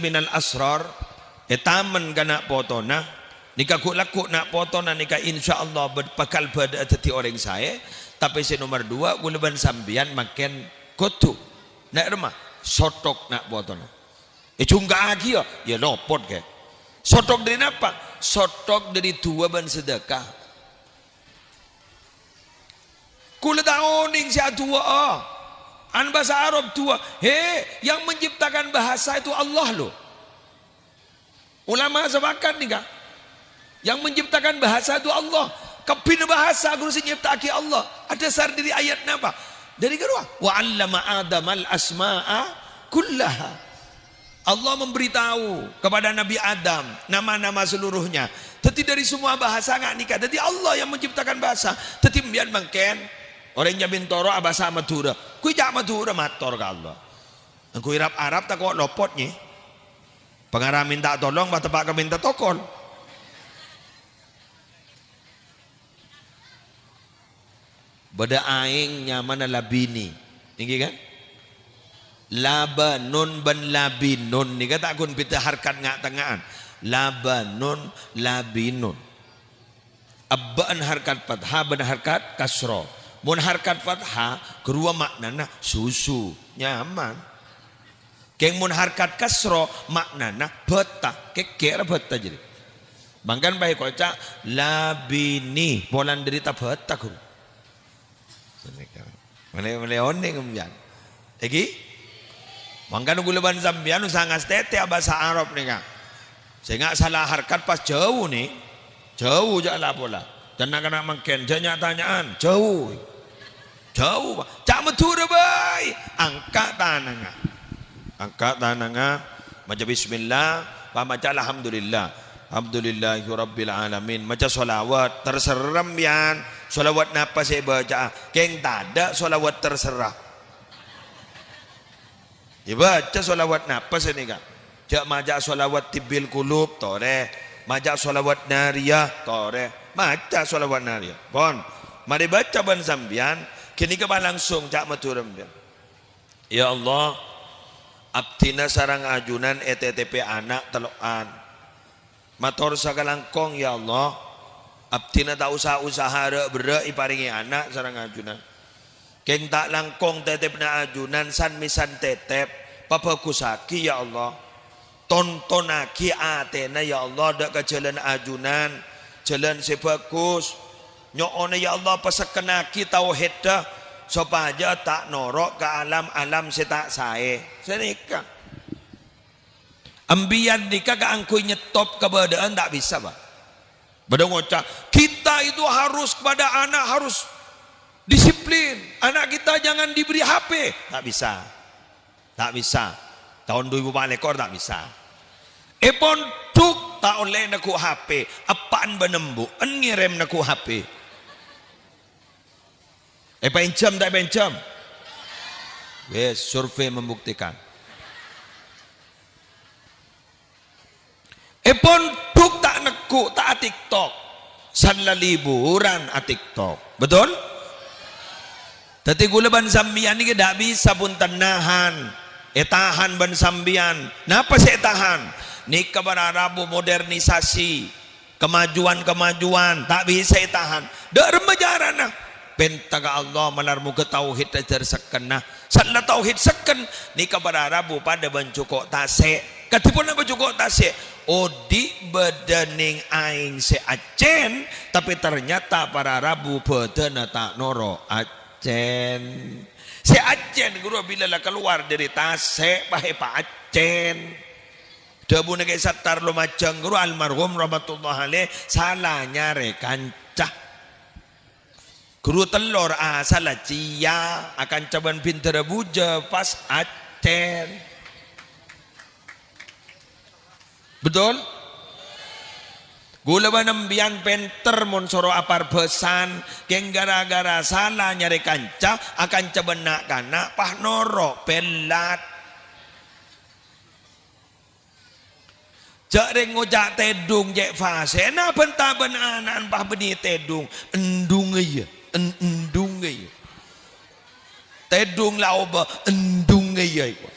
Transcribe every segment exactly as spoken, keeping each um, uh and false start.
Minal asrar, ètamen ka na' potona, nèka ghu'-lagghu' na' potona nèka insyaallah bâd-, bhâkal bâdâ'â dhâddhi orèng saè, tapè sè nomer duwâ', kaulâ bân sampèyan mangkèn kodhu, na' remma, sothok na' potona. Èjhungka'aghi, ya, ya lopot, ghi. Sothok dâri napa? Sothok dâri du'a bân sedekah. Kaulâ ta' onèng sè adu'â'â. An bhâsa Arab du'a. He, yang menciptakan bahasa itu Allah, loh. Ulama sepakat nèka. Yang menciptakan bahasa itu Allah. Kabbhina bhâsa ghuru sè nyèpta'aghi Allah. Adhâsar dâri ayat napa? Dâri ghâruwa. "Wa 'allama Adamal asma'a kullaha." Allah memberitahu kepada Nabi Adam nama-nama seluruhnya. Dhâddhi dâri semua bahasa nga' nèka. Dhâddhi Allah yang menciptakan bahasa. Dhâddhi sampèyan mangkèn, orèng Jamin Toro abhâsa Madhurâ. Kaulâ ca' Madhurâ mator ka Allah. Èngghuy rap-arap tako' lopot, nyè. Pangara mènta tolong, pateppa' ka mènta tokol. Bâdâ aèng nyamana Labini. Èngghi, kan? Labanun bân Labinun nèka ta' ghun bhidhâ harkat nga'-tengnga'an. Labanun, Labinun. Ebbâ'ân harkat fathah bân harkat kasra. Mon harkat fathah, ghâruwa ma'nana susu, nyaman. Kèng mon harkat kasra, ma'nana bâta, kèkkèr bâta jârèya. Mangkana pas èkoca' Labini, polana dâri tabâta, ghuru. Mele-, mele onèng, sampèyan. Èngghi? Mangkana kaulâ bân sampèyan usaha ngastètè abhâsa Arab nèka. Sènga' sala harkat pas jhâu, nè. Jhâu jhâ' la-pola. Can na'-kana' mangkèn, jhâ' nya'-tanya'an. Jhâu. Jhâu, Pak. Ca' Madhurâ bhâi. Angka' tanangnga. Angka' tanangnga. Maca bismillah, pas maca alhamdulillah. Alhamdulillahirabbil alamin. Maca sholawat. Terserah sampèyan. Sholawat napa sè èbâca'a. Kèng tadâ' sholawat terserah. Èbâca sholawat napa sè nèka? Jhâ' maca sholawat tibbil qulub, torè. Maca sholawat nariyah, torè. Maca sholawat nariyah. Pon. Marè bâca bân sampèyan, ghânèka pas langsung ca' Madhurâ sampèyan. Ya Allah, abdhina sareng ajunan ètètèpè ana' tello'an. Mator sakalangkong, ya Allah, abdhina ta' osa usaha râ'-berrâ' èparèngè ana' sareng ajunan. Kèng ta' langkong tètèpna ajunan san-mèsan tètèp, pabhâghussaghi, ya Allah. Tontonnaghi atèna, ya Allah, dâ' ka jhâlân ajunan, jhâlân sè bhâghus. Nyo'ona, ya Allah, pasekkennaghi tauhiddhâ, sopajâ ta' noro' ka alam-alam sè ta' saè. Sanèka. Sampèyan nèka kaangghuy nyettop kabâdâ'ân ta' bisa, Pak. Bâdâ ngoca', "Kita itu harus kepada anak harus disiplin. Anak kita jangan diberi H P." Ta' bisa. Ta' bisa. Taon du èbu pa' lèkor ta' bisa. Èpon dhuk ta' ollè neggu' H P. Eppa'en bân embu'en ngèrèm neggu' H P. Èpaènjhâm ta' èpaènjhâm? Wes, survei membuktikan. Èpon dhuk ta' neggu', ta' a-TikTok. San la liburan a-TikTok. Betul? Dhâddhi kaulâ bân sampèyan nèka ta' bisa bhunten nahan. Ètahan bân sampèyan. Napa sè ètahan? Nèka para rabu modernisasi. Kemajuan-kemajuan, ta' bisa ètahan. Dâ' remma carana? Pènta ka Allah, malar moghâ tauhid ajhâr sekkenna. Saella tauhid sekken, nèka para rabu padâ bân jhuko' tasè'. Kadhi ponapa jhuko' tasè'? Odi' bâdâ nèng aèng sè accèn, tapè ternyata para rabu bâdâna ta' noro' accèn. Sè accèn, ghuru, bilâ la kalowar dâri tasè', pas èpaaccèn. Dhâbuna Kè Sattar Lumajang, ghuru almarhum rahmatullah alaih, sala nyarè kanca. Ghuru tellor asalla cèya, akanca bân bhindhârâ bujâ, pas accèn. Betul? Kaulâ bân sampèyan pènter mon soro aparbhâsan, kèng ghârâ-ghârâ sala nyarè kanca, akanca bân na'-kana', pas noro' pèlat. Jhâ' rèng ngoca' tèdung cè' fasèna bân-tabân ana'na pas bânnè tèdung, endhungnga iyâ, en-, endhungnga iyâ. Tèdung la obâ, endhungnga iyâ, èkoca'.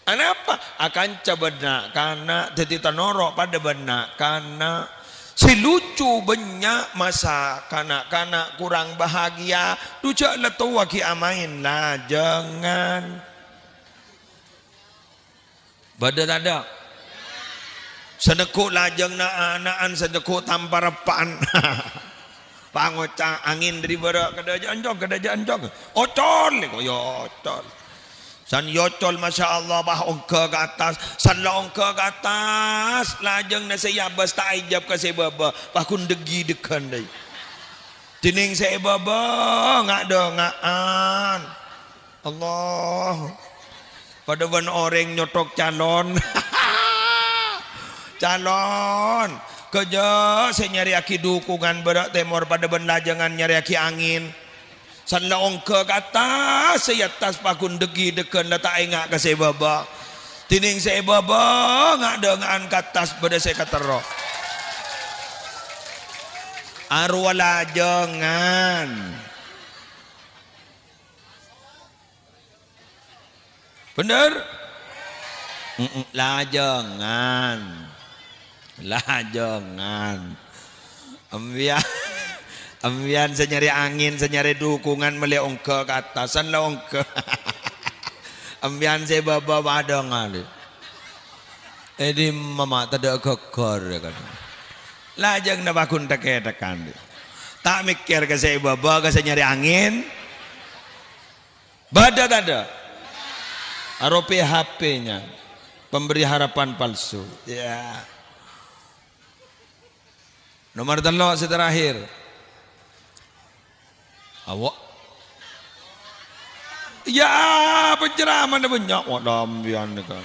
Anapa? Akanca bân na'-kana', dhâddhi tanoro' padâ bân na'-kana'. Sè lucu bânnya' masa kana'-kana' kurang bahagia, dhu jhâ' la towa ghi' amaèn lajângan. Bâdâ tadâ'? Sè neggu' lajâng na'-ana'an, sè neggu' tampa reppa'an. Pangoca' angèn dâri bârâ', kadâjâ' encong, kadâjâ' encong. Ocol, kok ya ocol. San yocol, masya Allah, pas ongghâ ka attas. San la ongghâ ka attas, lajângnga sè è abâs ta' èjâb ka sè è bâbâ, pas ghun dheggi-dhegghân dâi. Dhinèng sè è bâbâ nga'-dânga'an. Allah. Padâ bân orèng nyothok calon. Calon. Ghâjâ' sè nyarèyaghi dhukungan bârâ' tèmor padâ bân lajângan nyarèyaghi angèn. San la ongghâ ka attas, sè è attas paghun dheggi-dhegghân la ta' enga' ka sè bâbâ. Dhinèng sè è bâbâ nga'-dânga'an ka attas bâdâ sè katerro. Arowa lajângan. Bhender? Mm-mm, lajângan. Lajângan. Embiyan, embiyan sè nyarè angèn, sè nyarè dhukungan mellè ongghâ ka attas, san la ongghâ. Embiyan sè bâbâ padâ ngalè. È dimma ma' tadâ' ghâggâr, ya kan. Lajângnga paghun thek-kèthèkan. Ta' mèkkèr ka sè è bâbâ, ka sè nyarè angèn. Bâdâ tadâ'? Aro P H P-nya. Pemberi harapan palsu. Ya. Nomor tello' sè terakhir. Awa'. Ya, penceramahna bânnya'. Wa, dambiyan nèka.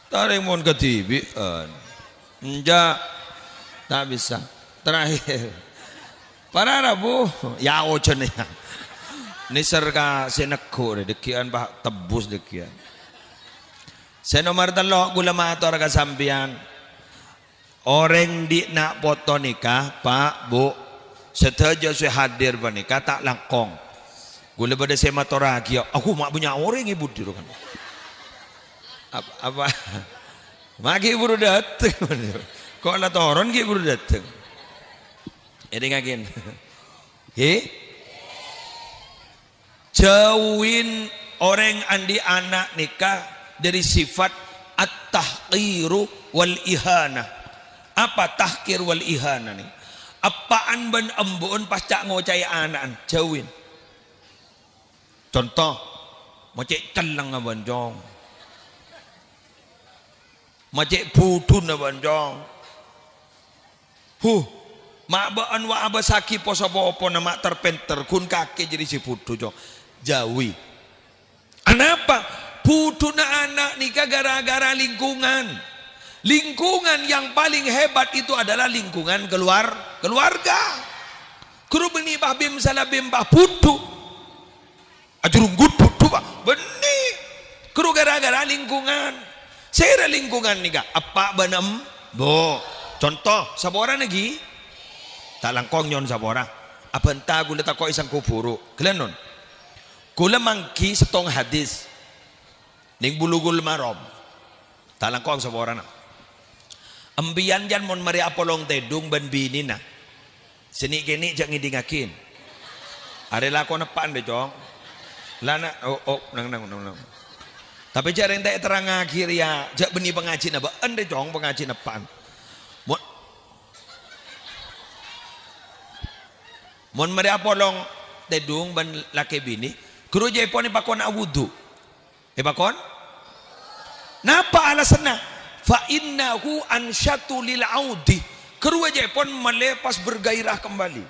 Tarèng mon kadhibi'ân. Enjâ'. Ta' bisa. Terakhir. Para rabu. Ya, ojhân ya. Nèser ka sè neggu' rè, dhâggi'ân, Pak, tebbus dhâggi'ân. Sè nomor tello', kaulâ mator ka sampèyan. Orèng dhi' na' poto nèka, Pa', Bu', sadhâjâ sè hadir panèka ta' langkong. Kaulâ bâdâ sè matorraghi, aku ma' bânnya' orèng è budi ro kan. Ap-, apa? Ma' ghi' buru dâteng. Ko' la toron ghi' buru dâteng. Èdingngaghi. Ghi? Jâuwi orèng andi' ana' nèka dâri sifat at-tahqiru wal ihanah. Apa tahqir wal ihanah nè? Eppa'en bân embu'en pas ca'-ngoca'è ana'en, jâuwi. Conto, ma' cè' celleng abân cong. Ma' cè' budhuna bân cong. Huh, ma' bâ'en wa' abâsaghi po-sapopona ma' ter-pènter, ghun kakè jârèya sè budhu, cong. Jâuwi. Anapa? Budhuna ana' nèka gara-gara lingkungan. Lingkungan yang paling hebat itu adalah lingkungan keluar-, keluarga. Ghuru bânnè bâ' bim sala bim bâ' budhu. Ajurunggut budhu, Pak. Bânnè. Ghuru gara-gara lingkungan. Sèra lingkungan nèka? Eppa' bân embu'. Conto, saporana ghi? Ta' langkong nyo'on sapora. Abhânta kaulâ tako'è sèngko' buru. Ghellâ' non. Kaulâ mangghi sèttong hadis. Nèng Bulughul Maram. Ta' langkong saporana. Empèyan jân mon marè apolong tèdung bân binèna. Sè nè'-kènè' jhâ' ngèdingngaghi. Arè lakona eppa'en rè, Cong. La na-, oh, oh, nang, nang, nang, nang. Tapè jhâ' rèng ta' èterrangngaghi rèya, jhâ' bânnè pangajhina bâ'en rè, Cong, pangajhina eppa'en. Mon, mon marè apolong tèdung bân lakè binè, ghuru jâèpon èpakona'a wudu. Èpakon? Napa alasanna? "Fa innahu ansyatu lil audi." Ghâruwa jâèpon mellè pas bergairah kembali.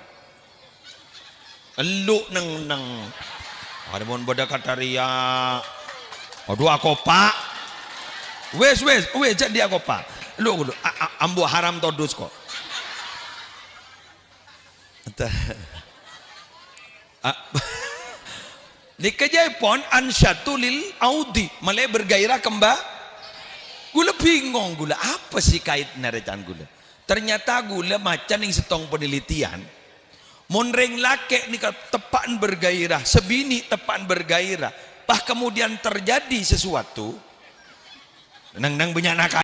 Ellu' neng-enneng. Arè mon bâdâ kata rèya. Adhu, akopa'. Wis, wis, wis, jhâ' dhi' akopa'. Ellu', ellu'. A-, a-, ambu haram todus ko'. Enta. A-, nèka jâèpon ansyatu lil audi, mellè bergairah kemba-, kaulâ bingong, kaulâ, apa sih kaitna rècan kaulâ? Ternyata kaulâ maca nèng sèttong penelitian, mon rèng lakè' nèka teppa'en bergairah, sè binè' teppa'en bergairah, pas kemudian terjadi sesuatu, Neng-neng bânnya' naka-,